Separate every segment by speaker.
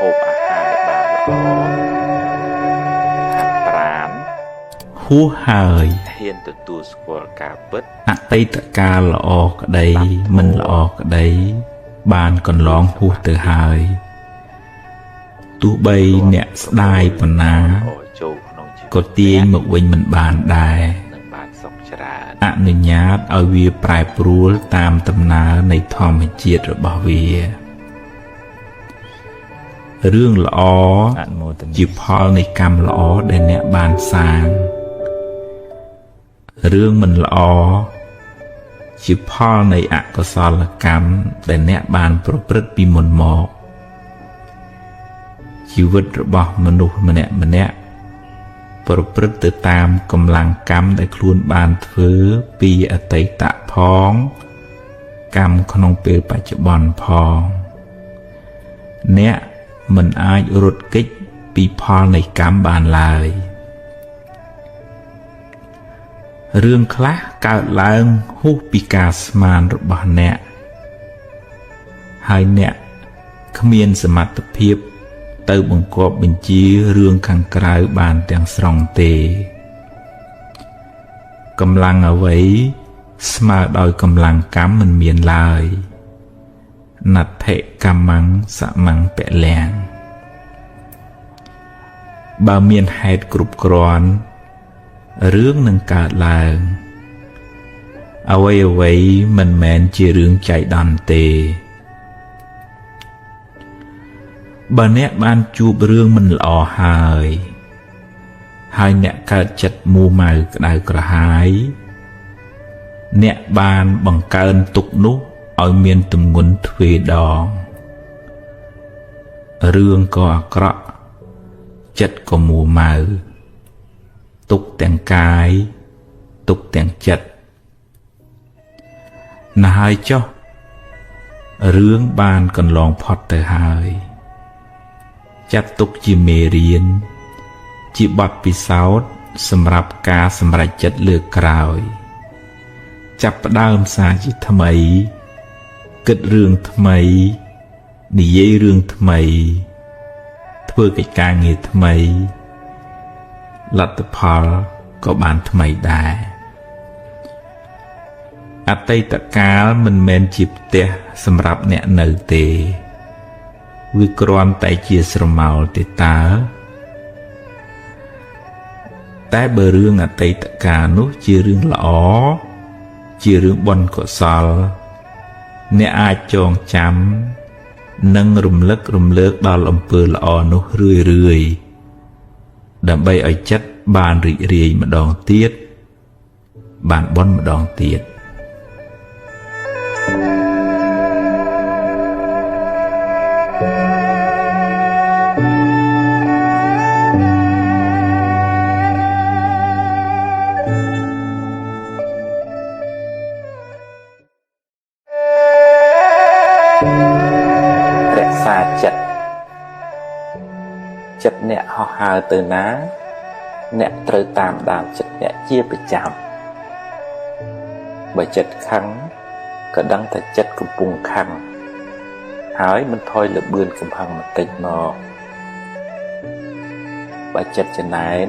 Speaker 1: ូបអាហារឲ្យបានល្អហាត់ប្រាណ
Speaker 2: ហួសហើយ
Speaker 1: ហ៊ានទទួលស្គាល់ការពិត
Speaker 2: អតីតកាលល្អក្តីមិនល្អក្តី បានកន្លងហួសទៅហើយទោះបីអ្នកស្ដាយប៉ុណ្ណា
Speaker 1: ចូលក្នុងជីវិត
Speaker 2: ក៏ទាញមកវិញមិនបានដែរ
Speaker 1: នឹងបានសុខច្រើន
Speaker 2: អនុញ្ញាតឲ្យវាប្រែប្រួលតាមដំណើរនៃធម្មជាតិរបស់វារឿងល្អ
Speaker 3: អនុមោទនា
Speaker 2: ជាផលនៃកម្មល្អដែលអ្នកបានសាងរឿងមិនល្អជាផលនៃអកុសលកម្មដែលអ្នកបានប្រព្រឹត្តពីមុនមកជីវិតរបស់មនុស្សម្នាក់ម្នាក់ប្រព្រឹត្តទៅតាមកម្លាំងកម្មដែលខ្លួនបានធ្វើពីអតីតផងកម្មក្នុងពេលបច្ចុប្បន្នផងអ្នកមិនអាចរត់គេចពីផលនៃកម្មបានឡើយរឿងខ្លះកើតឡើងហួសពីការស្មានរបស់អ្នកហើយអ្នកគ្មានសមត្ថភាពទៅបង្គាប់បញ្ជារឿងខាងក្រៅបានទាំងស្រុងទេកម្លាំងអ្វីស្មើដោយកម្លាំងកម្មមិនមានឡើយណដ្ឋិកម្មੰសមੰពលំបើមានហេតុគ្រប់គ្រាន់រឿងនឹងកើតឡើងអ្វីអ្វីមិនមែនជារឿងចៃដន្យទេបើអ្នកបានជួបរឿងមិនល្អហើយហើយអ្នកកើតចិត្តមួម៉ៅក្តៅក្រហាយអ្នកបានបង្កើនទុក្ខនោះឲ្យមានទម្ងន់ទ្វេដងរឿងក៏អាក្រក់ចិត្តក៏មួម៉ៅទុក្ខទាំងកាយទុក្ខទាំងចិត្តណាស់ហើយចុះរឿងបានកន្លងផុតទៅហើយចាត់ទុកជាមេរៀនជាបទពិសោធន៍សម្រាប់ការសម្រេចចិត្តលើកក្រោយចាប់ផ្ដើមសារជាថ្មីគិតរឿងថ្មីនិយាយរឿងថ្មីធ្វើកិច្ចការងារថ្មីលទ្ធផលក៏បានថ្មីដែរអតីតកាលមិនមែនជាផ្ទះសម្រាប់អ្នកនៅទេវាគ្រាន់តែជាស្រមោលទេតើតែបើរឿងអតីតកាលនោះជារឿងល្អជារឿងបុណ្យកុសលអ្នកអាចចងចាំនិងរំលឹករំលើកដល់អំពើល្អនោះរឿយរឿយដើម្បីឲ្យចិត្តបានរីករាយម្ដងទៀតបានបុណ្យម្ដងទៀត
Speaker 1: រក្សាចិត្តចិត្តអ្នកហោះហើរទៅណាអ្នកត្រូវតាមដានចិត្តអ្នកជាប្រចាំបើចិត្តខឹងក៏ដឹងថាចិត្តកំពុងខឹងហើយមិនថយលបឿនកំហឹងបន្តិចមកបើចិត្តចំណែន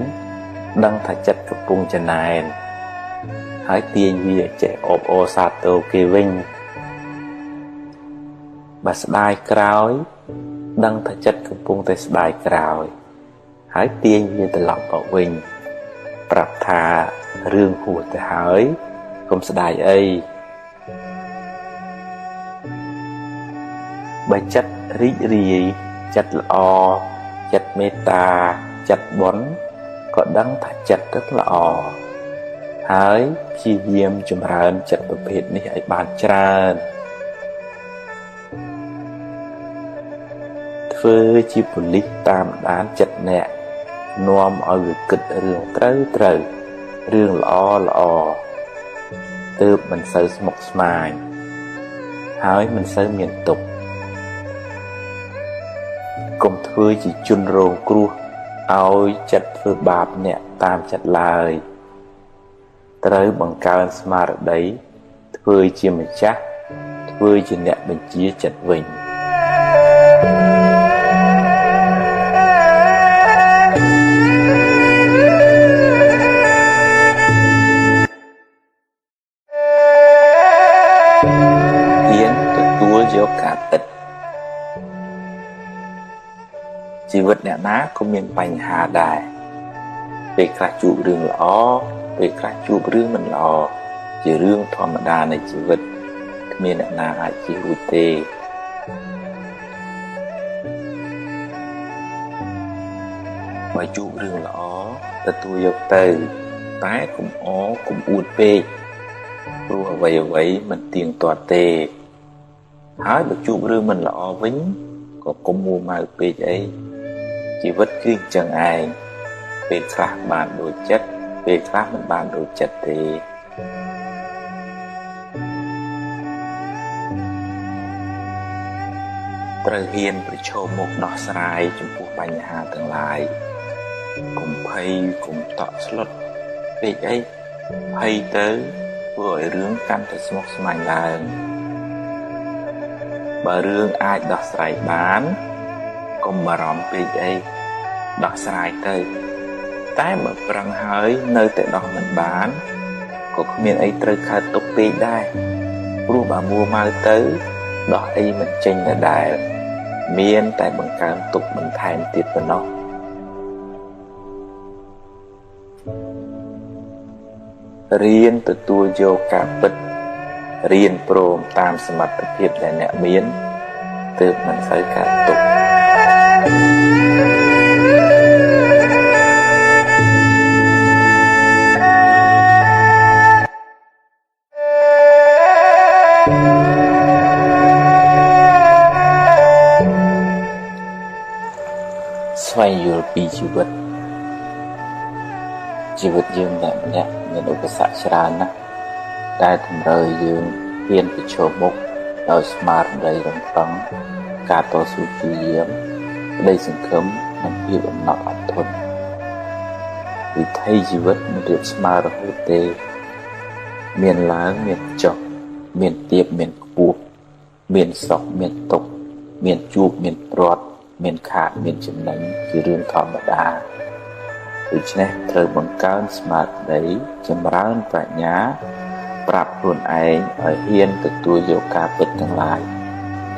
Speaker 1: ដឹងថាចិត្តកំពុងចំណែនហើយទាញវាចេះអបអរសាទរគេវិញបើស្ដាយក្រោយដឹងថាចិត្តកំពុងតែស្ដាយក្រោយហើយទាញវាត្រឡប់មកវិញប្រាប់ថារឿងហួសទៅហើយកុំស្ដាយអីបើចិត្តរីករាយចិត្តល្អចិត្តមេត្តាចិត្តបុណ្យក៏ដឹងថាចិត្តទៅល្អហើយព្យាយាមចម្រើនចិត្តប្រភេទនេះឲ្យបានច្រើនធ្វើជាប៉ូលីសតាមដានចិត្តអ្នកនាំឲ្យវាគិតរឿងត្រូវត្រូវរឿងល្អល្អទើបមិនសូវស្មុគស្មាញហើយមិនសូវមានទុក្ខកុំធ្វើជាជនរងគ្រោះឲ្យចិត្តធ្វើបាបអ្នកតាមចិត្តឡើយត្រូវបង្កើនស្មារតីធ្វើជាម្ចាស់ធ្វើជាអ្នកបញ្ជាចិត្តវិញ។ ជីវិតអ្នកណាក៏មានបញ្ហាដែរពេលខ្លះជួបរឿងល្អពេលខ្លះជួបរឿងមិនល្អជារឿងធម្មតានៃជីវិតគ្មានអ្នកណាអាចជៀសរួចទេបើជួបរឿងល្អទទួលយកទៅតែកុំអកុំអួតពេកព្រោះអ្វីៗមិនទៀងទាត់ទេហើយបើជួបរឿងមិនល្អវិញក៏កុំមួម៉ៅពេកអីជីវិតគឺអញ្ចឹងឯងពេលខ្លះបានដូចចិត្តពេលខ្លះមិនបានដូចចិត្តទេត្រូវហ៊ានប្រឈមមុខដោះស្រាយចំពោះបញ្ហាទាំងឡាយកុំភ័យកុំតក់ស្លុតពេកអីភ័យទៅធ្វើឲ្យរឿងកាន់តែស្មុគស្មាញឡើងបើរឿងអាចដោះស្រាយបានកុំបារម្ភពេកអីដោះស្រាយទៅតែបើប្រឹងហើយនៅតែដោះមិនបានក៏គ្មានអីត្រូវកើតទុកពេកដែរព្រោះបើមួម៉ៅទៅដោះអីមិនចេញដដែលមានតែបង្កើនទុកបន្ថែមទៀតប៉ុណ្ណោះរៀនទទួលយកការពិតរៀនព្រមតាមសមត្ថភាពដែលអ្នកមានទើបមិនសូវកើតទុក្ខស្វែងយល់ពីជីវិតជីវិតយើងម្នាក់ៗមានឧបសគ្គច្រើនណាស់ដែលតម្រូវយើងហ៊ានប្រឈមមុខដោយស្មារតីរឹងប៉ឹងការតស៊ូព្យាយាមក្តីសង្ឃឹមនិងភាពអំណត់អត់ធន់វិថីជីវិតមិនរាបស្មើរហូតទេមានឡើងមានចុះមានទាបមានខ្ពស់មានសុខមានទុក្ខមានជួបមានព្រាត់មានខាតមានចំណេញជារឿងធម្មតាដូច្នេះត្រូវបង្កើនស្មារតីចម្រើនប្រាជ្ញាប្រាប់ខ្លួនឯងឲ្យហ៊ានទទួលយកការពិតទាំងឡាយ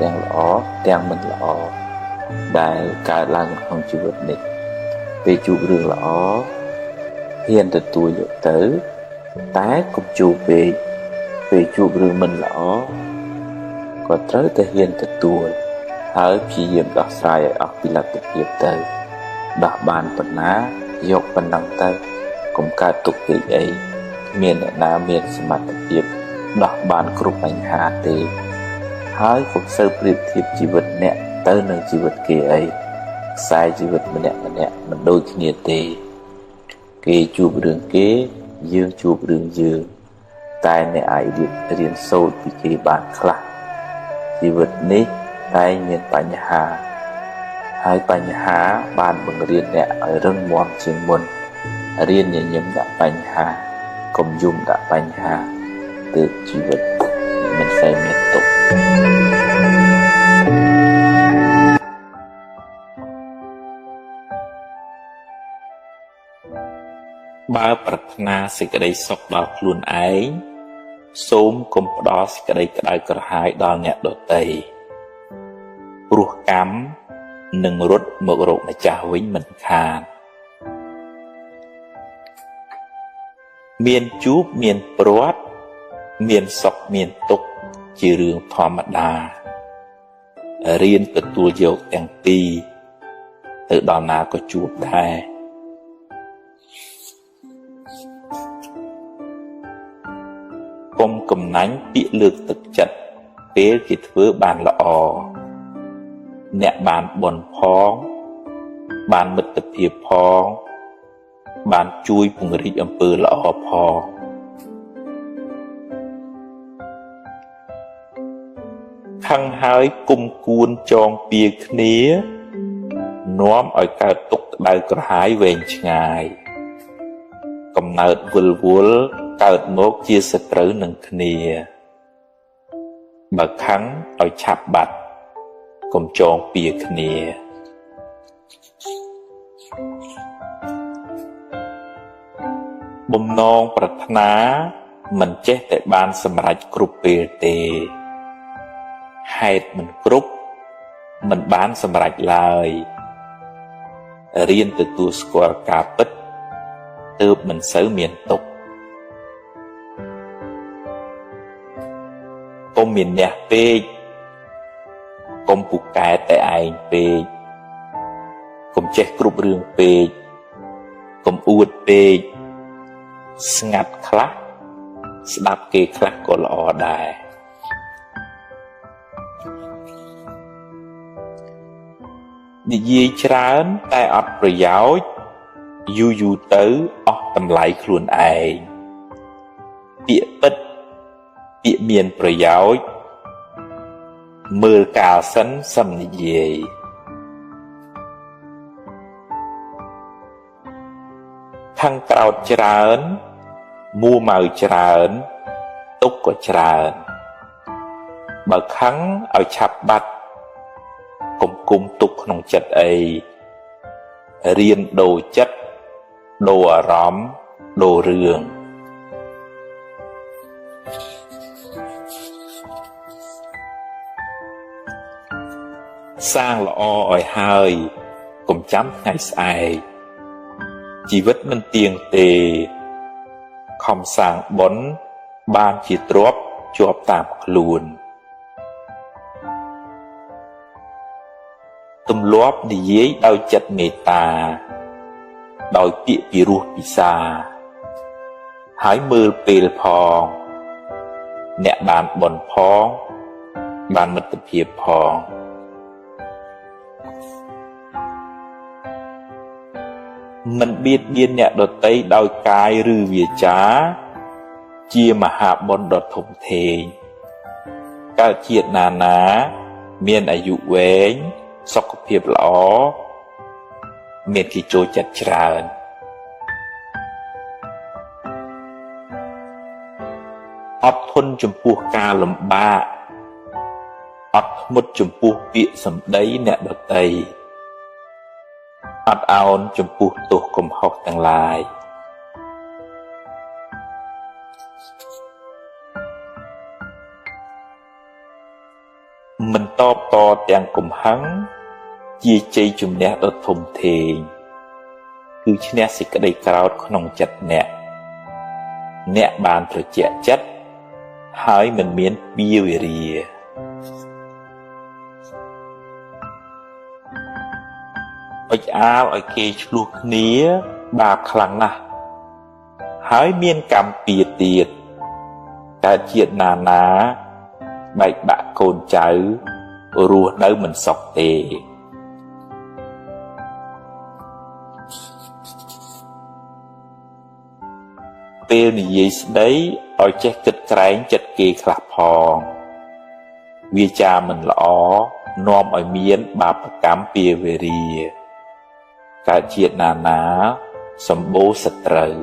Speaker 1: ទាំងល្អទាំងមិនល្អដែលកើតឡើងក្នុងជីវិតនេះពេលជួបរឿងល្អហ៊ានទទួលយកទៅតែកុំជួបពេកពេលជួបរឿងមិនល្អក៏ត្រូវតែហ៊ានទទួលហើយព្យាយាមដោះស្រាយឲ្យអស់ពីលទ្ធភាពទៅដោះបានប៉ុណ្ណាយកប៉ុណ្ណឹងទៅកុំកើតទុកពេកអីគ្មានអ្នកណាមានសមត្ថភាពដោះបានគ្រប់បញ្ហាទេហើយកុំសូវប្រៀបធៀបជីវិតអ្នកទៅនឹងជីវិតគេអីខ្សែជីវិតម្នាក់ៗមិនដូចគ្នាទេគេជួបរឿងគេយើងជួបរឿងយើងតែអ្នកអាចរៀនសូត្រពីគេបានខ្លះជីវិតនេះតែងមានបញ្ហាហើយបញ្ហាបានបង្រៀនអ្នកឲ្យរឹងមាំជាងមុនរៀនញញឹមដាក់បញ្ហាកុំយំដាក់បញ្ហាទើបជីវិតមិនសូវមានទុក្ខបើប្រាថ្នាសេចក្តីសុខដល់ខ្លួនឯងសូមកុំផ្ដល់សេចក្តីក្តៅក្រហាយដល់អ្នកដទៃព្រោះកម្មនឹងរត់មករកម្ចាស់វិញមិនខានមានជួបមានព្រាត់មានសុខមានទុក្ខជារឿងធម្មតារៀនទទួលយកទាំងពីរទៅដល់ណាក៏ជួបដែរកុំកំណាញ់ពាក្យលើកទឹកចិត្តពេលគេធ្វើបានល្អអ្នកបានបុណ្យផងបានមិត្តភាពផងបានជួយពង្រីកអំពើល្អផងខឹងហើយគុំគួនចងពៀគ្នានាំឲ្យកើតទុក្ខក្តៅក្រហាយវែងឆ្ងាយកំណើតវិលវល់កើតមកជាសត្រូវនឹងគ្នាបើខឹងឲ្យឆាប់បាត់កុំចងពៀគ្នាបំណងប្រាថ្នាមិនចេះតែបានសម្រេចគ្រប់ពេលទេហេតុមិនគ្រប់មិនបានសម្រេចឡើយ រៀនទទួលស្គាល់ការពិតទើបមិនសូវមានទុក្ខកុំមានះពេកកុំពូកែតែឯងពេកកុំចេះគ្រប់រឿងពេកកុំអួតពេកស្ងាត់ខ្លះស្ដាប់គេខ្លះក៏ល្អដែរនិយាយច្រើនតែអត់ប្រយោជន៍យូរយូរទៅអស់តម្លៃខ្លួនឯងពាក្យពិតពាក្យមានប្រយោជន៍មើលកាលសិនសឹមនិយាយខឹងក្រោធច្រើនមួម៉ៅច្រើនទុក្ខក៏ច្រើនបើខឹងឲ្យឆាប់បាត់កុំគុំទុកក្នុងចិត្តអីរៀនដូរចិត្តដូរអារម្មណ៍ដូររឿងសាងល្អឲ្យហើយកុំចាំថ្ងៃស្អែកជីវិតមិនទៀងទេខំសាងបុណ្យបានជាទ្រព្យជាប់តាមខ្លួនទម្លាប់និយាយដោយចិត្តមេត្តាដោយពាក្យពិរោះពិសាហើយមើលពេលផងអ្នកបានបុណ្យផងបានមិត្តភាពផងមិនបៀតបៀនអ្នកដទៃដោយកាយឬវាចាជាមហាបុណ្យដ៏ធំធេងកើតជាតិណាណាមានអាយុវែងសុខភាពល្អមានគេចូលចិត្តច្រើនអត់ធន់ចំពោះការលំបាកអត់ធ្មត់ចំពោះពាក្យសម្ដីអ្នកដទៃអត់ឱនចំពោះទោសកំហុសទាំងឡាយមិនតបតទាំងកំហឹងជាជ័យជំនះដ៏ធំធេងគឺឈ្នះសេចក្តីក្រោធក្នុងចិត្តអ្នកអ្នកបានត្រជាក់ចិត្តហើយមិនមានពៀវេរាអុចអាលឲ្យគេឆ្លោះគ្នាបាបខ្លាំងណាស់ហើយមានកម្មពៀទៀតកើតជាតិណាណាបែកបាក់កូនចៅរស់នៅមិនសុខទេពេលនិយាយស្ដីឲ្យចេះគិតក្រែងចិត្តគេខ្លះផងវាចាមិនល្អនាំឲ្យមានបាបកម្មពៀវេរាកើតជាតិណាណាសម្បូរសត្រូវ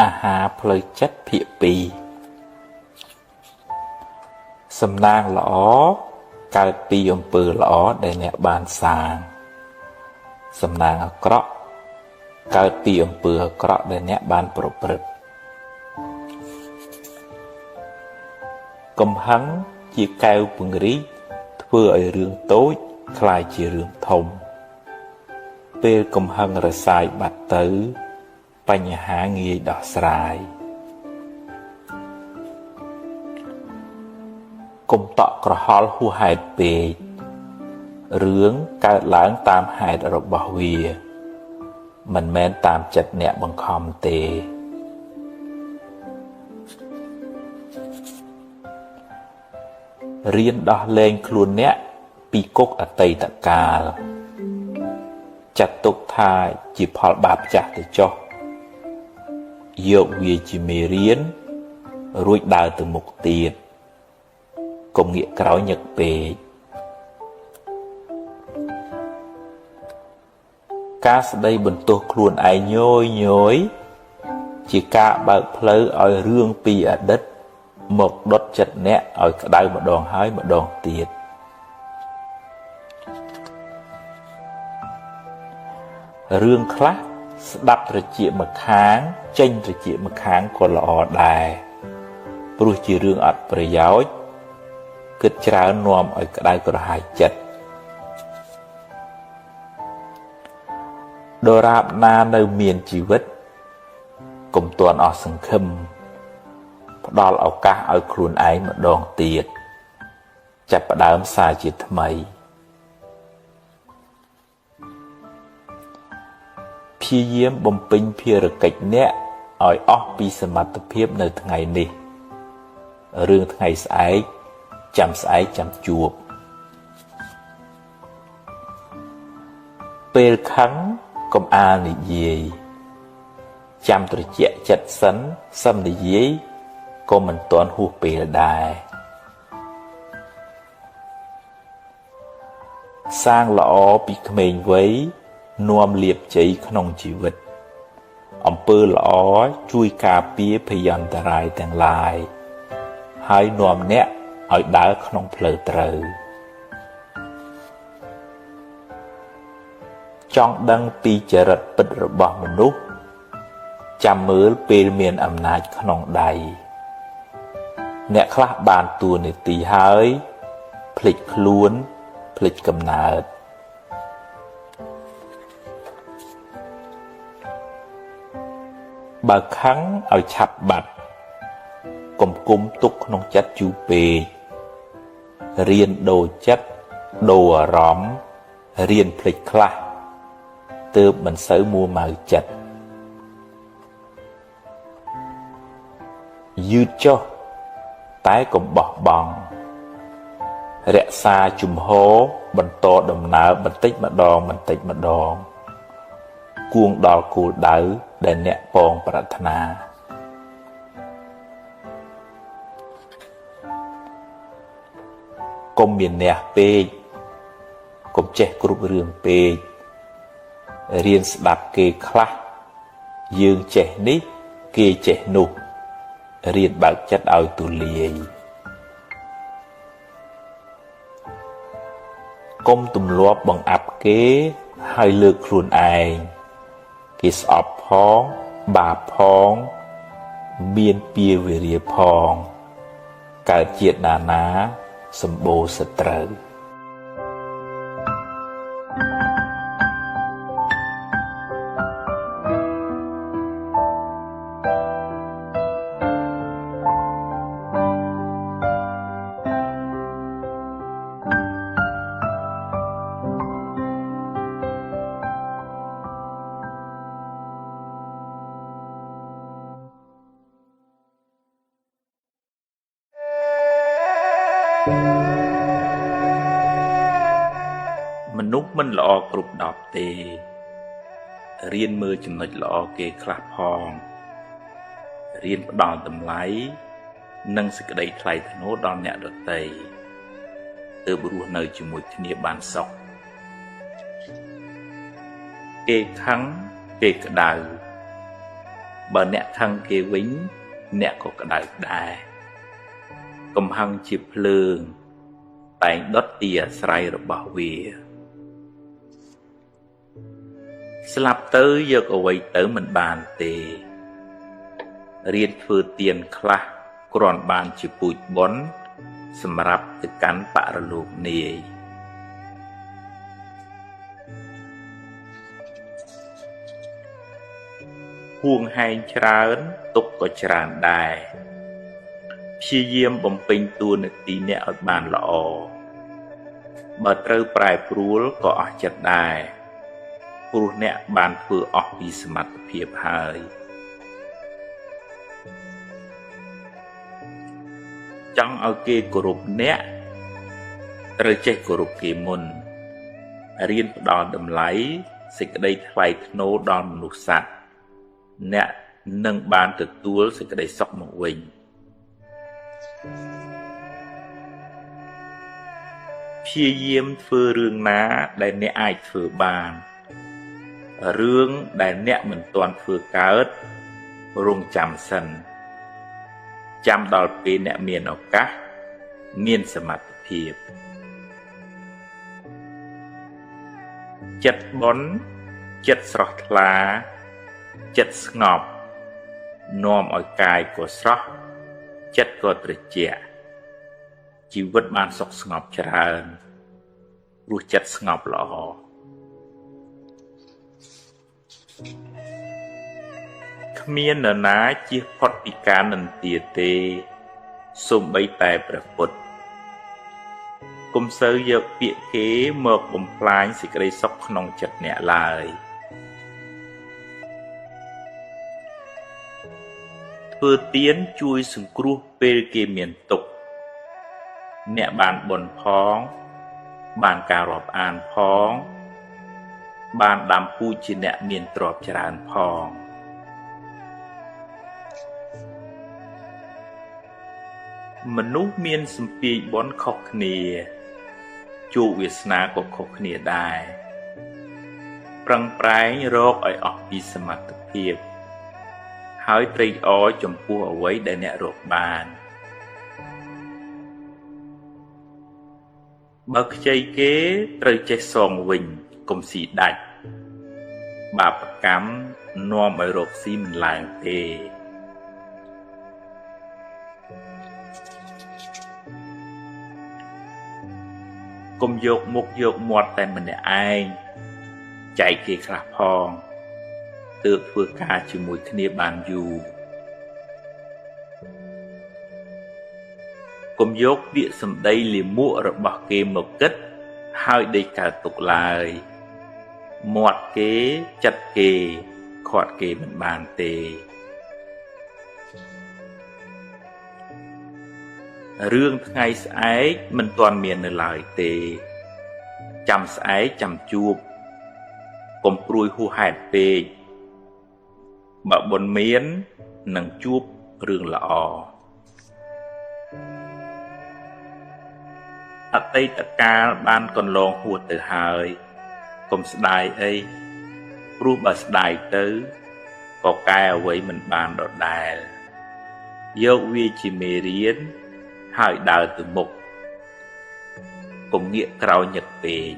Speaker 1: អាហារផ្លូវចិត្តភាគ2សំណាងល្អកើតពីអំពើល្អដែលអ្នកបានសាងសំណាងអាក្រក់កើតពីអំពើអាក្រក់ដែលអ្នកបានប្រព្រឹត្តកំហឹងជាកែវពង្រីកធ្វើឲ្យរឿងតូចក្លាយជារឿងធំពេលកំហឹងរសាយបាត់ទៅបញ្ហាងាយដោះស្រាយកុំតក់ក្រហល់ហួសហេតុពេករឿងកើតឡើងតាមហេតុរបស់វាមិនមែនតាមចិត្តអ្នកបង្ខំទេរៀនដោះលែងខ្លួនអ្នកពីគុកអតីតកាល ចាត់ទុកថាជាផលបាបចាស់ទៅចុះយកវាជាមេរៀនរួចដើរទៅមុខទៀតកុំងាកក្រោយញឹកពេកការស្ដីបន្ទោសខ្លួនឯងញយញយជាការបើកផ្លូវឲ្យរឿងពីអតីតមកដុតចិត្តអ្នកឲ្យក្តៅម្ដងហើយម្ដងទៀតរឿងខ្លះស្ដាប់ត្រចៀកម្ខាងចេញត្រចៀកម្ខាងក៏ល្អដែរព្រោះជារឿងអត់ប្រយោជន៍គិតច្រើននាំឲ្យក្តៅក្រហាយចិត្តដរាបណានៅមានជីវិតកុំទាន់អស់សង្ឃឹមផ្ដល់ឱកាសឲ្យខ្លួនឯងម្ដងទៀតចាប់ផ្ដើមសារជាថ្មីព្យាយាមបំពេញភារកិច្ចអ្នកឲ្យអស់ពីសមត្ថភាពនៅថ្ងៃនេះរឿងថ្ងៃស្អែកចាំស្អែកចាំជួបពេលខឹងកុំអាលនិយាយចាំត្រជាក់ចិត្តសិនសឹមនិយាយក៏មិនទាន់ហួសពេលដែរសាងល្អពីក្មេងវ័យនាំលាភជ័យក្នុងជីវិតអំពើល្អជួយការពារភយន្តរាយទាំងឡាយហើយនាំអ្នកឲ្យដើរក្នុងផ្លូវត្រូវចង់ដឹងពីចរិតពិតរបស់មនុស្សចាំមើលពេលមានអំណាចក្នុងដៃអ្នកខ្លះបានតួនាទីហើយភ្លេចខ្លួនភ្លេចកំណើតបើខឹងឲ្យឆាប់បាត់កុំគុំទុកក្នុងចិត្តយូរពេករៀនដូរចិត្តដូរអារម្មណ៍រៀនភ្លេចខ្លះទើបមិនសូវមួម៉ៅចិត្តយឺតចុះតែកុំបោះបង់រក្សាជំហរបន្តដំណើរបន្តិចម្ដងបន្តិចម្ដងគួងដល់គោលដៅដែលអ្នកពងប្រាថ្នាកុំមានអ្នកពេកកុំចេះគ្រប់រឿងពេករៀនស្ដាប់គេខ្លះយើងចេះនេះគេចេះនោះរៀនបើកចិត្តឲ្យទូលាយកុំទម្លាប់បង្អាប់គេហើយលើកខ្លួនឯងគេស្អប់ផងបាបផងមានពៀវេរាផងកើតជាតិណាណាសម្បូរសត្រូវមនុស្សមិនល្អគ្រប់10ទេរៀនមើលចំណុចល្អគេខ្លះផងរៀនផ្ដល់តម្លៃនិងសេចក្តីថ្លៃថ្នូរដល់អ្នកដទៃទើបរស់នៅជាមួយគ្នាបានសុខគេខឹងគេក្តៅបើអ្នកខឹងគេវិញអ្នកក៏ក្តៅដែរកំហឹងជាភ្លើងតែងដុតទីអាស្រ័យរបស់វាស្លាប់ទៅយកអ្វីទៅមិនបានទេរៀនធ្វើទានខ្លះគ្រាន់បានជាពូជបុណ្យសម្រាប់ទៅកាន់បរលោកនាយហួងហែងច្រើនទុកក៏ច្រើនដែរព្យាយាមបំពេញតួនាទីអ្នកឲ្យបានល្អបើត្រូវប្រែប្រួលក៏អស់ចិត្តដែរព្រោះអ្នកបានធ្វើអស់ពីសមត្ថភាពហើយចង់ឲ្យគេគោរពអ្នកត្រូវចេះគោរពគេមុនរៀនផ្ដល់តម្លៃ
Speaker 2: សេចក្តីថ្លៃថ្នូរដល់មនុស្សសត្វអ្នកនឹងបានទទួលសេចក្តីសុខមកវិញព្យាយាមធ្វើរឿងណាដែលអ្នកអាចធ្វើបានរឿងដែលអ្នកមិនទាន់ធ្វើកើតរងចាំសិនចាំដល់ពេលអ្នកមានឱកាសមានសមត្ថភាពចិត្តបុណ្យចិត្តស្រស់ថ្លាចិត្តស្ងប់នាំឲ្យកាយក៏ស្រស់ចិត្តក៏ត្រជាក់ជីវិតបានសុខស្ងប់ច្រើនព្រោះចិត្តស្ងប់ល្អគ្មាននរណាជៀសផុតពីការនិន្ទាទេសូម្បីតែព្រះពុទ្ធកុំសូវយកពាក្យគេមកបំផ្លាញសេចក្តីសុខក្នុងចិត្តអ្នកឡើយធ្វើទានជួយសង្គ្រោះពេលគេមានទុក្ខអ្នកបានបុណ្យផងបានការរាប់អានផងបានដាំពូជជាអ្នកមានទ្រព្យច្រើនផងមនុស្សមានសម្ពាយបុណ្យខុសគ្នាជោគវាសនាក៏ខុសគ្នាដែរប្រឹងប្រែងរកឲ្យអស់ពីសមត្ថភាពហើយត្រេកអរចំពោះអ្វីដែលអ្នករកបានបើខ្ចីគេត្រូវចេះសងវិញកុំស៊ីដាច់បាបកម្មនាំឲ្យរកស៊ីមិនឡើងទេកុំយកមុខយកមាត់តែម្នាក់ឯងចែកគេខ្លះផងទើបធ្វើការជាមួយគ្នាបានយូរកុំយកពាក្យសម្ដីលាមករបស់គេមកគិតហើយដេកកើតទុកឡើយមាត់គេចិត្តគេខាត់គេមិនបានទេរឿងថ្ងៃស្អែកមិនទាន់មាននៅឡើយទេចាំស្អែកចាំជួបកុំព្រួយហួសហេតុពេកបើបុណ្យមាននឹងជួបរឿងល្អអតីតកាលបានកន្លងហួសទៅហើយកុំស្ដាយអីព្រោះបើស្ដាយទៅក៏កែអ្វីមិនបានដដែលយកវាជាមេរៀនហើយដើរទៅមុខកុំងាកក្រោយញឹកពេក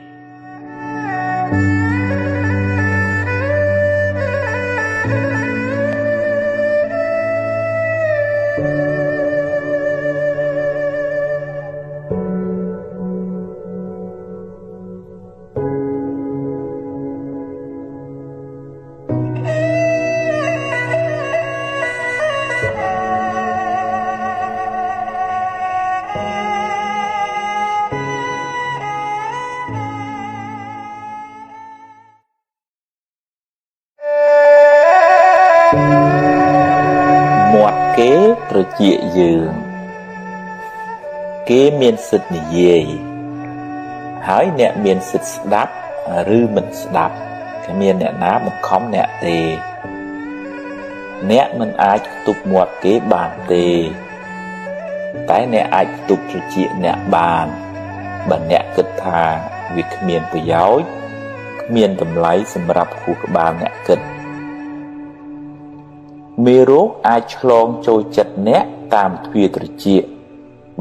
Speaker 2: មាត់គេត្រចៀកយើងគេមានសិទ្ធិនិយាយហើយអ្នកមានសិទ្ធិស្ដាប់ឬមិនស្ដាប់គ្មានអ្នកណាបង្ខំអ្នកទេអ្នកមិនអាចខ្ទប់មាត់គេបានទេតែអ្នកអាចខ្ទប់ត្រចៀកអ្នកបានបើអ្នកគិតថាវាគ្មានប្រយោជន៍គ្មានតម្លៃសម្រាប់ខួរក្បាលអ្នកគិតមេរោគអាចឆ្លងចូលចិត្តអ្នកតាមទ្វារត្រចៀក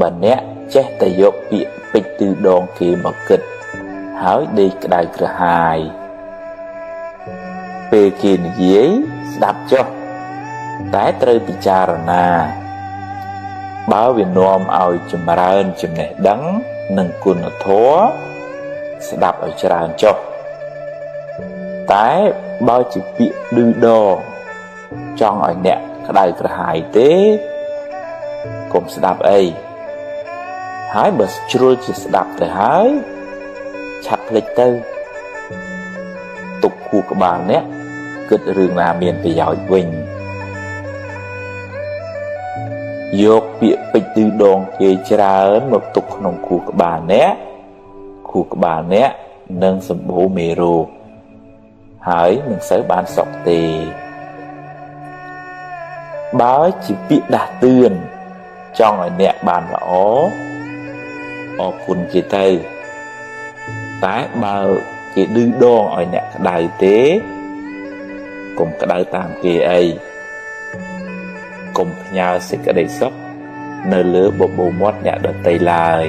Speaker 2: បើអ្នកចេះតែយកពាក្យពេចន៍ទឺដងគេមកគិតហើយដេកក្តៅក្រហាយពេលគេនិយាយស្ដាប់ចុះតែត្រូវពិចារណាបើវានាំឲ្យចម្រើនចំណេះដឹងនិងគុណធម៌ស្ដាប់ឲ្យច្រើនចុះតែបើជាពាក្យឌឺដងចង់ឲ្យអ្នកក្តៅក្រហាយទេកុំស្ដាប់អីហើយបើជ្រុលជាស្ដាប់ទៅហើយឆាប់ភ្លេចទៅទុកខួរក្បាលអ្នកគិតរឿងណាមានប្រយោជន៍វិញយកពាក្យពេចន៍ទឺដងគេច្រើនមកទុកក្នុងខួរក្បាលអ្នកខួរក្បាលអ្នកនឹងសម្បូរមេរោគ
Speaker 1: ហើយមិនសូវបានសុខទេបើជាពាក្យដាស់តឿនចង់ឲ្យអ្នកបានល្អអរគុណគេទៅតែបើគេឌឺដងឲ្យអ្នកក្តៅទេកុំក្តៅតាមគេអីកុំផ្ញើសេចក្តីសុខនៅលើបបូរមាត់អ្នកដទៃឡើយ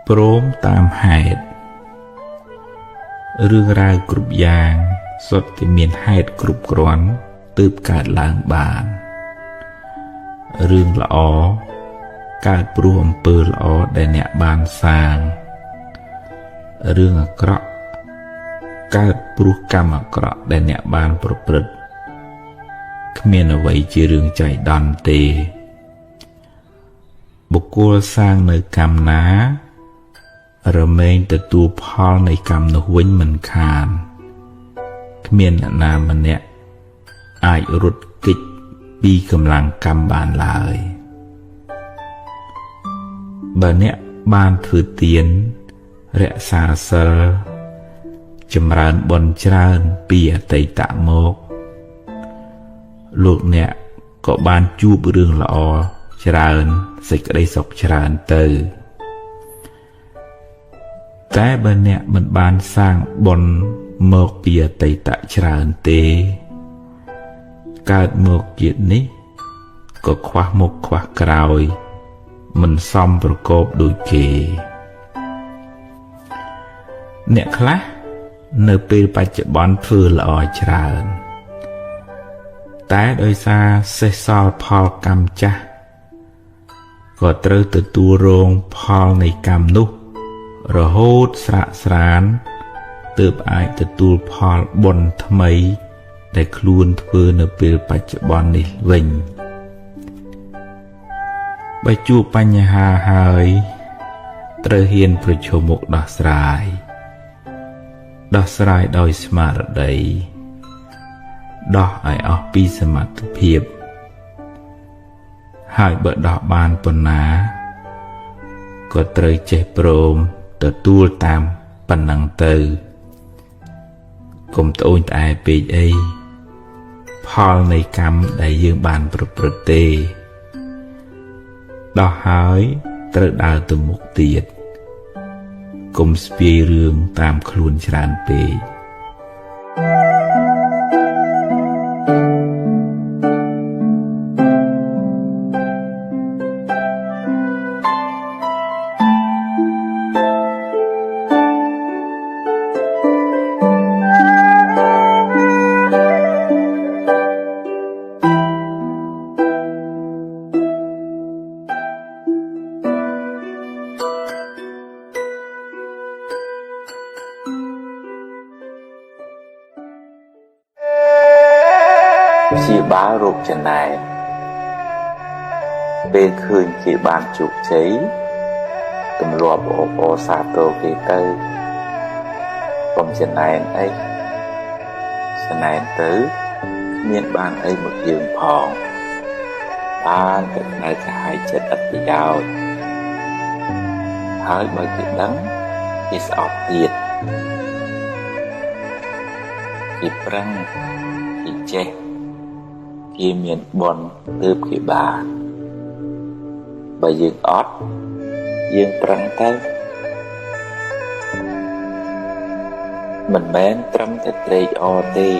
Speaker 2: ព្រមតាមហេតុរឿងរ៉ាវគ្រប់យ៉ាងសុទ្ធតែមានហេតុគ្រប់គ្រាន់ទើបកើតឡើងបានរឿងល្អកើតព្រោះអំពើល្អដែលអ្នកបានសាងរឿងអាក្រក់កើតព្រោះកម្មអាក្រក់ដែលអ្នកបានប្រព្រឹត្តគ្មានអ្វីជារឿងចៃដន្យទេបុគ្គលសាងនៅកម្មណារមែងទទួលផលនៃកម្មនោះវិញមិនខានគ្មានអ្នកណាម្នាក់អាចរត់គេចពីកម្លាំងកម្មបានឡើយបើអ្នកបានធ្វើទានរក្សាសិលចម្រើនបុណ្យច្រើនពីអតីតមកលោកអ្នកក៏បានជួបរឿងល្អច្រើនសេចក្តីសុខច្រើនទៅតែបើអ្នកមិនបានសាងបុណ្យមកពីអតីតច្រើនទេកើតមកជាតិនេះក៏ខ្វះមុខខ្វះក្រោយមិនសមប្រកបដូចគេអ្នកខ្លះនៅពេលបច្ចុប្បន្នធ្វើល្អច្រើនតែដោយសារសេះសល់ផលកម្មចាស់ក៏ត្រូវទទួលរងផលនៃកម្មនោះរហូតស្រាកស្រានទើបអាចទទួលផលបុណ្យថ្មីដែលខ្លួនធ្វើនៅពេលបច្ចុប្បន្ននេះវិញបើជួបបញ្ហាហើយត្រូវហ៊ានប្រឈមមុខដោះស្រាយដោះស្រាយដោយស្មារតីដោះឲ្យអស់ពីសមត្ថភាពហើយបើដោះបានប៉ុណ្ណាក៏ត្រូវចេះព្រមទទួលតាមប៉ុណ្ណឹងទៅកុំត្អូញត្អែពេកអីផលនៃកម្មដែលយើងបានប្រព្រឹត្តទេដោះហើយត្រូវដើរទៅមុខទៀតកុំស្ពាយរឿងតាមខ្លួនច្រើនពេក
Speaker 1: ព្យាបាលរោគចំណែនពេលឃើញគេបានជោគជ័យទម្លាប់អបអរសាទរគេទៅកុំចំណែនអីចំណែនទៅគ្មានបានអីមកយើងផងបានតែក្តៅក្រហាយចិត្តអត់ប្រយោជន៍ហើយបើគេដឹងគេស្អប់ទៀតគេប្រឹងគេចេះគេមានបុណ្យទើបគេបានបើយើងអត់យើងប្រឹងទៅមិនមែនត្រឹមតែត្រេកអរទេ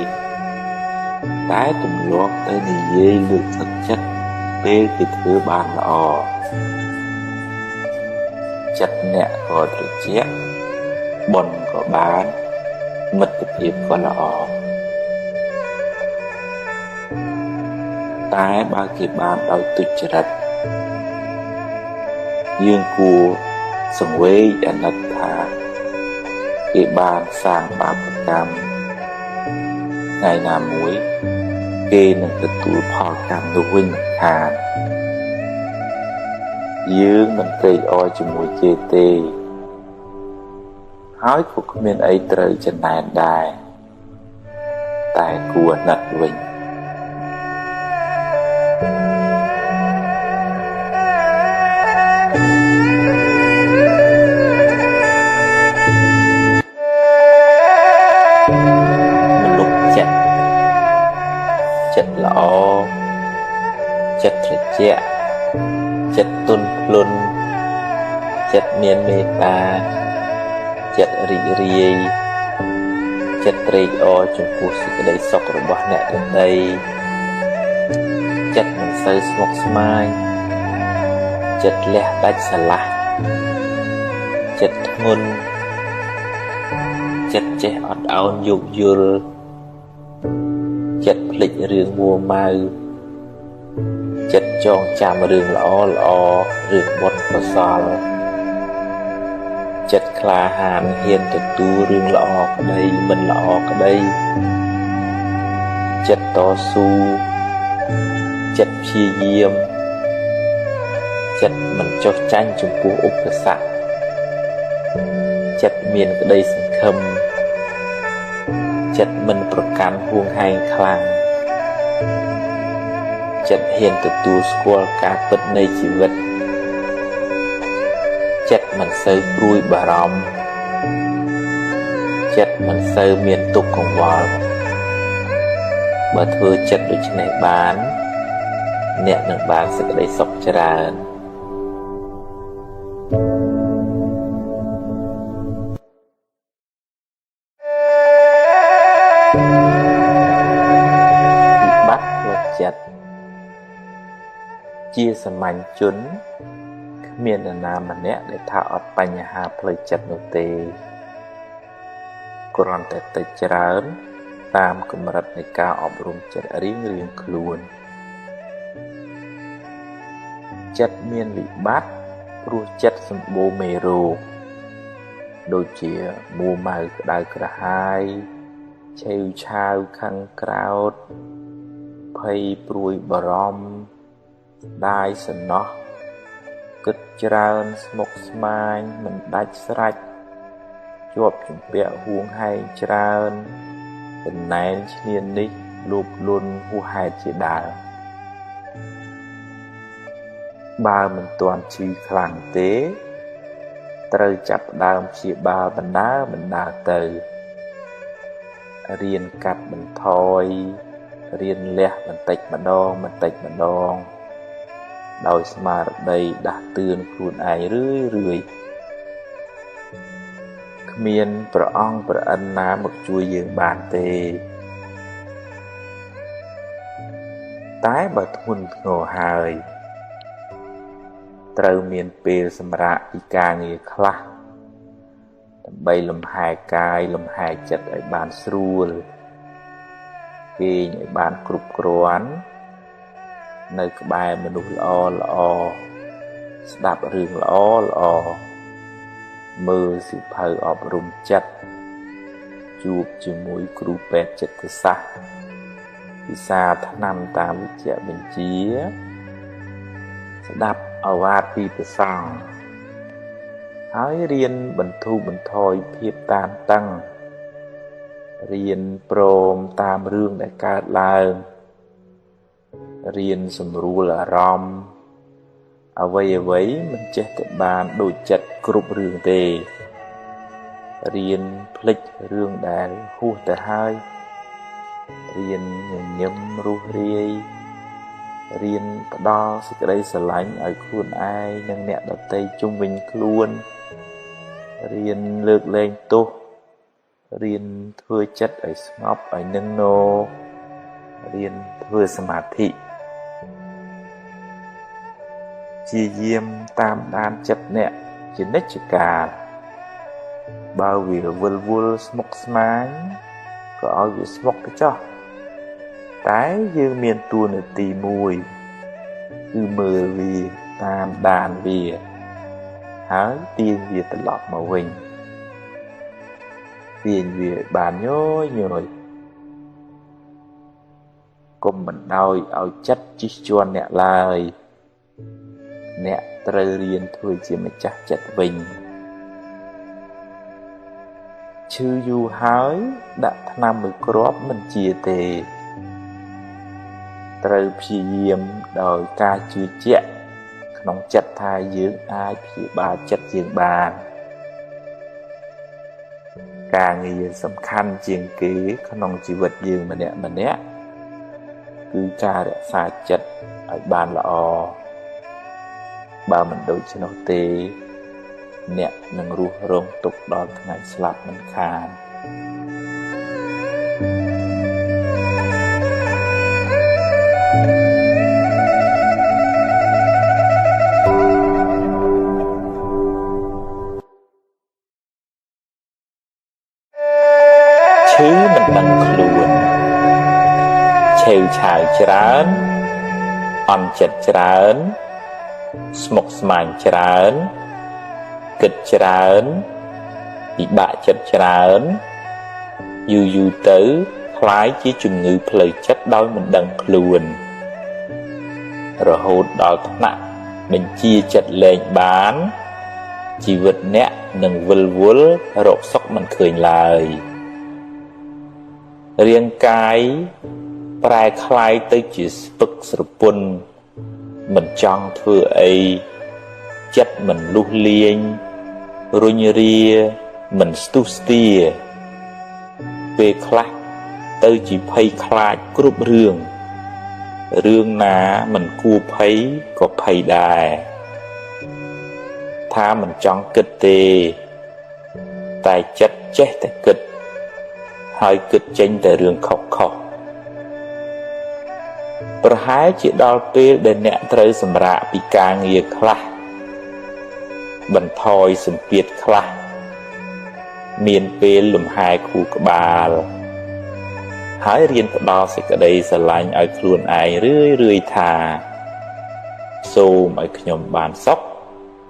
Speaker 1: តែទម្លាប់ទៅនិយាយលើកទឹកចិត្តពេលគេធ្វើបានល្អចិត្តអ្នកក៏ត្រជាក់បុណ្យក៏បានមិត្តភាពក៏ល្អតែបើគេបានដោយទុច្ចរិតយើងគួរសង្វេគអាណិតថាគេបានសាងបាបកម្មថ្ងៃណាមួយគេនឹងទទួលផលកម្មនោះវិញមិនខានយើងមិនត្រេកអរជាមួយគេទេ ហើយក៏គ្មានអីត្រូវចំណែនដែរតែគួរអាណិតវិញមនុស្សចិត្តចិត្តល្អចិត្តត្រជាក់ចិត្តទន់ភ្លន់ចិត្តមានមេត្តាចិត្តរីករាយចិត្តត្រេកអរចំពោះសេចក្តីសុខរបស់អ្នកដទៃចិត្តមិនសូវស្មុគស្មាញចិត្តលះដាច់ស្រឡះចិត្តធ្ងន់ចិត្តចេះអត់ឱនយោគយល់ចិត្តភ្លេចរឿងមួម៉ៅចិត្តចងចាំរឿងល្អល្អរឿងបុណ្យកុសលចិត្តក្លាហានហ៊ានទទួលរឿងល្អក្តីមិនល្អក្តីចិត្តតស៊ូចិត្តព្យាយាមចិត្តមិនចុះចាញ់ចំពោះឧបសគ្គចិត្តមានក្តីសង្ឃឹមចិត្តមិនប្រកាន់ហួងហែងខ្លាំងចិត្តហ៊ានទទួលស្គាល់ការពិតនៃជីវិតចិត្តមិនសូវព្រួយបារម្ភចិត្តមិនសូវមានទុក្ខកង្វល់បើធ្វើចិត្តដូច្នេះបានអ្នកនឹងបានសេចក្តីសុខច្រើនវិបត្តិផ្លូវចិត្តជាសាមញ្ញជនគ្មាននរណាម្នាក់ដែលថាអត់បញ្ហាផ្លូវចិត្តនោះទេគ្រាន់តែតិចច្រើនតាមកម្រិតនៃការអប់រំចិត្តរៀងៗខ្លួនចិត្តមានវិបត្តិព្រោះចិត្តសម្បូរមេរោគដូចជាមួម៉ៅក្តៅក្រហាយឆេវឆាវខឹងក្រោធភ័យព្រួយបារម្ភដាយសំណោះគិតច្រើនស្មុគស្មាញមិនដាច់ស្រេចជាប់ជំពាក់ហួងហែងច្រើនចំណែនឈ្នាននេះលោភលន់ហួសហេតុជាដើមបើមិនទាន់ឈឺខ្លាំងទេត្រូវចាប់ផ្ដើមព្យាបាលបណ្ដើរទៅរៀនកាត់បន្ថយរៀនលះបន្តិចម្ដងដោយស្មារតីដាស់តឿនខ្លួនឯងរឿយៗគ្មានព្រះអង្គព្រះឥន្ទណាមកជួយយើងបានទេតែបើធ្ងន់ធ្ងរហើយត្រូវមានពេលសម្រាកពីការងារខ្លះដើម្បីលំហែកាយលំហែចិត្តឲ្យបានស្រួលគេងឲ្យបានគ្រប់គ្រាន់នៅក្បែរមនុស្សល្អល្អស្ដាប់រឿងល្អល្អមើលសៀវភៅអប់រំចិត្តជួបជាមួយគ្រូពេទ្យចិត្តសាស្ត្រពិសាថ្នាំតាមវិជ្ជបញ្ជាស្ដាប់ឱវាទពីព្រះសង្ឃហើយរៀនបន្ធូរបន្ថយភាពតានតឹងរៀនព្រមតាមរឿងដែលកើតឡើងរៀនសម្រួលអារម្មណ៍អ្វីៗមិនចេះតែបានដូចចិត្តគ្រប់រឿងទេរៀនភ្លេចរឿងដែលហួសទៅហើយរៀនញញឹមរស់រាយរៀនផ្ដល់សេចក្តីស្រឡាញ់ឲ្យខ្លួនឯងនិងអ្នកដទៃជុំវិញខ្លួនរៀនលើកលែងទោសរៀនធ្វើចិត្តឲ្យស្ងប់ឲ្យនឹងណរៀនធ្វើសមាធិជាយាមតាមដានចិត្តអ្នកជានិច្ចកាលបើវាវិលវល់ស្មុគស្មាញក៏ឲ្យវាស្មុគទៅចោះតែយើងមានតួនាទីមួយគឺមើលវាតាមដានវាហើយទាញវាត្រឡប់មកវិញទាញវាបានញយៗកុំបណ្ដោយឲ្យចិត្តជិះជាន់អ្នកឡើយអ្នកត្រូវរៀនធ្វើជាម្ចាស់ចិត្តវិញ ឈឺយូរហើយដាក់ថ្នាំមួយគ្រាប់មិនជាទេត្រូវព្យាយាមដោយការជឿជាក់ក្នុងចិត្តថាយើងអាចព្យាបាលចិត្តយើងបានការងារសំខាន់ជាងគេក្នុងជីវិតយើងម្នាក់ម្នាក់គឺការរក្សាចិត្តឲ្យបានល្អបើមិនដូច្នោះទេអ្នកនឹងរស់រងទុក្ខដល់ថ្ងៃស្លាប់មិនខានឈឺមិនដឹងខ្លួនឆេវឆាវច្រើនអន់ចិត្តច្រើនស្មុគស្មាញច្រើនគិតច្រើនពិបាកចិត្តច្រើនយូរយូរទៅក្លាយជាជំងឺផ្លូវចិត្តដោយមិនដឹងខ្លួនរហូតដល់ថ្នាក់បញ្ជាចិត្តលែងបានជីវិតអ្នកនឹងវិលវល់រកសុខមិនឃើញឡើយរាងកាយប្រែក្លាយទៅជាស្ពឹកស្រពន់មិនចង់ធ្វើអីចិត្តមិនលុះលាញរុញរាមិនស្ទុះស្ទាពេលខ្លះទៅជាភ័យខ្លាចគ្រប់រឿងរឿងណាមិនគួរភ័យក៏ភ័យដែរថាមិនចង់គិតទេតែចិត្តចេះតែគិតហើយគិតចេញតែរឿងខុសៗប្រហែលជាដល់ពេលដែលអ្នកត្រូវសម្រាកពីការងារខ្លះបន្ថយសម្ពាធខ្លះមានពេលលំហែខួរក្បាលហើយរៀនផ្ដល់សេចក្តីស្រឡាញ់ឲ្យខ្លួនឯងរឿយៗថាសូមឲ្យខ្ញុំបានសុខ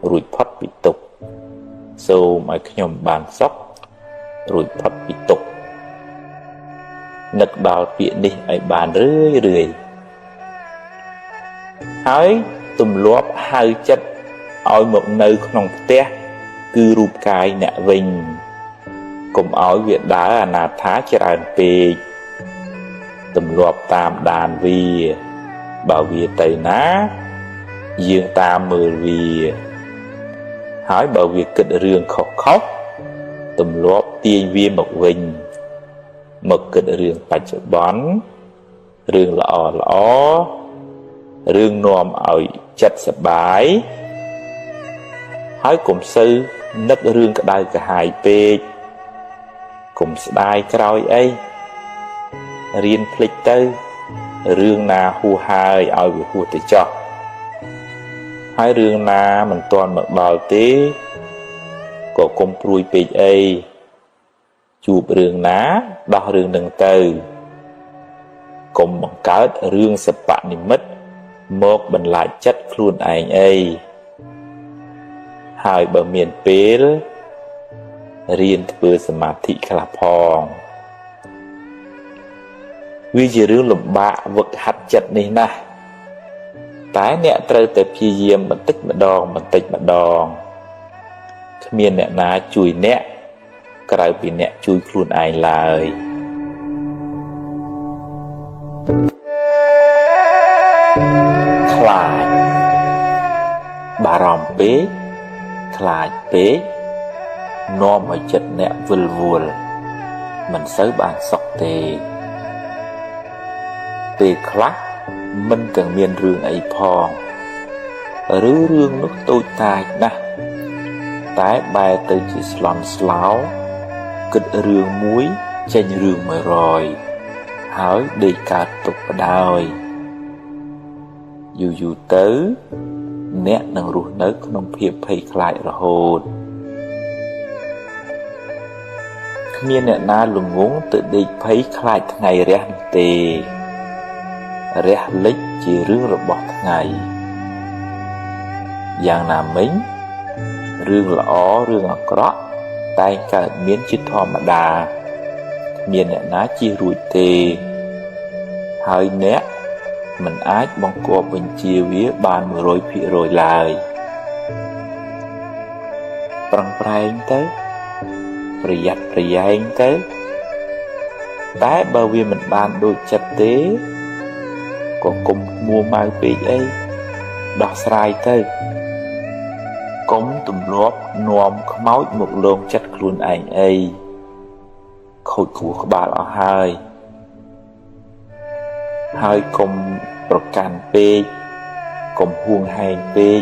Speaker 1: រួចផុតពីទុក្ខសូមឲ្យខ្ញុំបានសុខរួចផុតពីទុក្ខនឹកដល់ពាក្យនេះឲ្យបានរឿយៗហើយទម្លាប់ហៅចិត្តឲ្យមកនៅក្នុងផ្ទះគឺរូបកាយអ្នកវិញកុំឲ្យវាដើរអនាថាច្រើនពេកទម្លាប់តាមដានវាបើវាទៅណាយើងតាមមើលវាហើយបើវាគិតរឿងខុសៗទម្លាប់ទាញវាមកវិញមកគិតរឿងបច្ចុប្បន្នរឿងល្អល្អរឿងនាំឲ្យចិត្តសប្បាយហើយកុំសូវនឹករឿងក្តៅក្រហាយពេកកុំស្ដាយក្រោយអីរៀនភ្លេចទៅរឿងណាហួសហើយឲ្យវាហួសទៅចោះហើយរឿងណាមិនទាន់មកដល់ទេក៏កុំព្រួយពេកអីជួបរឿងណាដោះរឿងនឹងទៅកុំបង្កើតរឿងសបនិមិត្តមកបន្លាចចិត្តខ្លួនឯងអីហើយបើមានពេលរៀនធ្វើសមាធិខ្លះផងវាជារឿងលំបាកវឹកហាត់ចិត្តនេះណាស់តែអ្នកត្រូវតែព្យាយាមបន្តិចម្ដងបន្តិចម្ដងគ្មានអ្នកណាជួយអ្នកក្រៅពីអ្នកជួយខ្លួនឯងឡើយខ្លាចបារម្ភពេកខ្លាចពេកនាំឲ្យចិត្តអ្នកវិលវល់មិនសូវបានសុខទេពេលខ្លះមិនទាំងមានរឿងអីផងឬរឿងនោះតូចតាចណាស់តែបែរទៅជាស្លន់ស្លោគិតរឿងមួយចេញរឿង100ហើយដេកកើតទុកបដ ாய் យូរយូរទៅអ្នកនឹងរស់នៅក្នុងភាពភ័យខ្លាចរហូតគ្មានអ្នកណាល្ងង់ទៅដេកភ័យខ្លាចថ្ងៃរះនោះទេរះលិចជារឿងរបស់ថ្ងៃយ៉ាងណាមិញរឿងល្អរឿងអាក្រក់តែងកើតមានជាធម្មតាគ្មានអ្នកណាជៀសរួចទេហើយអ្នកមិនអាចបង្គាប់បញ្ជាវាបាន 100% ឡើយប្រឹងប្រែងទៅ ប្រយ័ត្នប្រយែងទៅតែបើវាមិនបានដូចចិត្តទេក៏កុំមួម៉ៅពេកអីដោះស្រាយទៅកុំទម្លាប់នាំខ្មោចមកលងចិត្តខ្លួនឯងអីខូចខួរក្បាលអស់ហើយហើយកុំប្រកាន់ពេកកុំហួងហែងពេក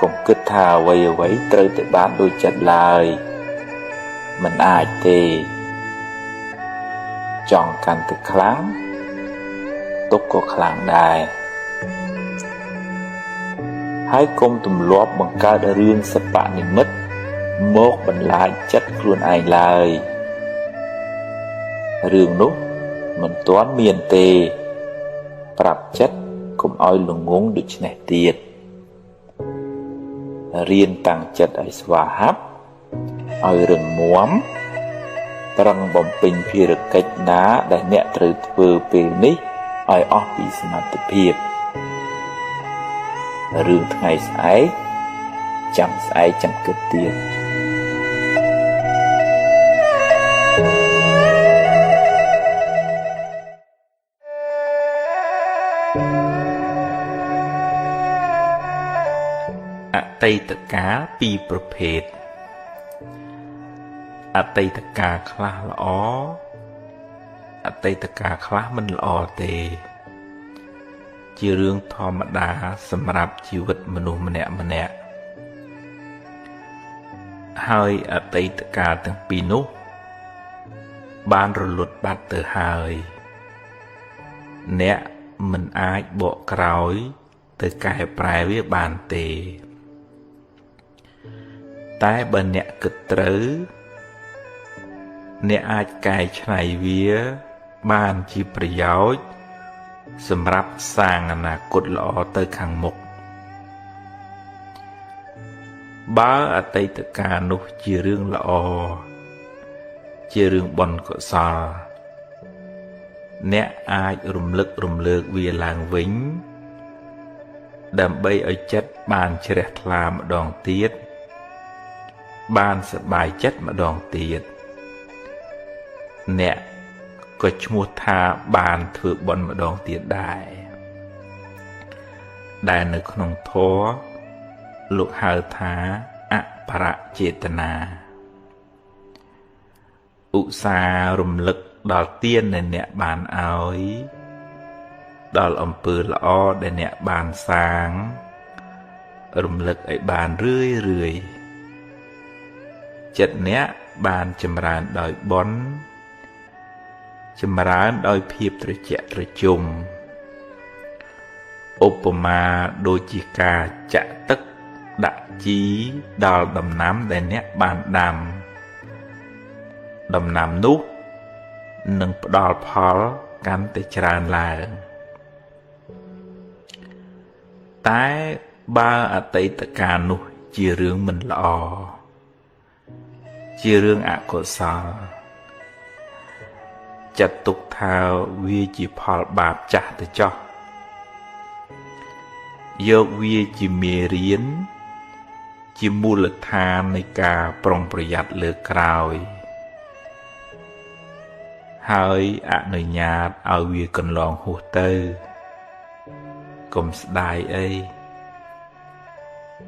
Speaker 1: កុំគិតថាអ្វីអ្វីត្រូវតែបានដូចចិត្តឡើយមិនអាចទេចង់កាន់តែខ្លាំងទុកក៏ខ្លាំងដែរហើយកុំទម្លាប់បង្កើតរឿងសបនិមិត្តមកបន្លាចចិត្តខ្លួនឯងឡើយរឿងនោះមិនទាន់មានទេប្រាប់ចិត្តកុំឲ្យល្ងងដូច្នេះទៀតរៀនតាំងចិត្តឲ្យស្វាហាប់ឲ្យរឹងមាំប្រឹងបំពេញភារកិច្ចណាដែលអ្នកត្រូវធ្វើពេលនេះឲ្យអស់ពីសមត្ថភាពរឿងថ្ងៃស្អែកចាំស្អែកចាំគិតទៀតអតីតកាលពីរប្រភេទអតីតកាលខ្លះល្អអតីតកាលខ្លះមិនល្អទេជារឿងធម្មតាសម្រាប់ជីវិតមនុស្សម្នាក់ម្នាក់ហើយអតីតកាលទាំងពីរនោះបានរលត់បាត់ទៅហើយអ្នកមិនអាចបកក្រោយទៅកែប្រែវាបានទេតែបើអ្នកគិតត្រូវអ្នកអាចកែច្នៃវាបានជាប្រយោជន៍សម្រាប់សាងអនាគតល្អទៅខាងមុខបើអតីតកាលនោះជារឿងល្អជារឿងបុណ្យកុសលអ្នកអាចរំលឹករំលើកវាឡើងវិញដើម្បីឲ្យចិត្តបានជ្រះថ្លាម្ដងទៀតបានសប្បាយចិត្តម្ដងទៀតអ្នកក៏ឈ្មោះថាបានធ្វើបុណ្យម្ដងទៀតដែរដែលនៅក្នុងធម៌លោកហៅថាអបរចេតនាឧស្សាហ៍រំលឹកដល់ទានដែលអ្នកបានឲ្យដល់អំពើល្អដែលអ្នកបានសាងរំលឹកឲ្យបានរឿយរឿយចិត្តអ្នកបានចម្រើនដោយបុណ្យចម្រើនដោយភាពត្រជាក់ត្រជុំឧបមាដូចជាការចាក់ទឹកដាក់ជីដល់ដំណាំដែលអ្នកបានដាំដំណាំនោះនឹងផ្ដល់ផលកាន់តែច្រើនឡើងតែបើអតីតកាលនោះជារឿងមិនល្អជារឿងអកុសលចាត់ទុកថាវាជាផលបាបចាស់ទៅចោះយកវាជាមេរៀនជាមូលដ្ឋាននៃការប្រុងប្រយ័ត្នលើក្រោយហើយអនុញ្ញាតឲ្យវាកន្លងហួសទៅកុំស្ដាយអី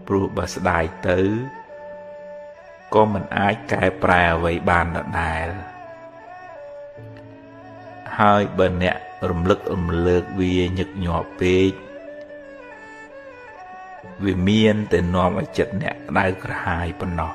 Speaker 1: ព្រោះបើស្ដាយទៅក៏មិនអាចកែប្រែអ្វីបានដដែលហើយបើអ្នករំលឹករំលើកវាញឹកញាប់ពេកវាមានតែនាំឲ្យចិត្តអ្នកក្តៅក្រហាយប៉ុណ្ណោះ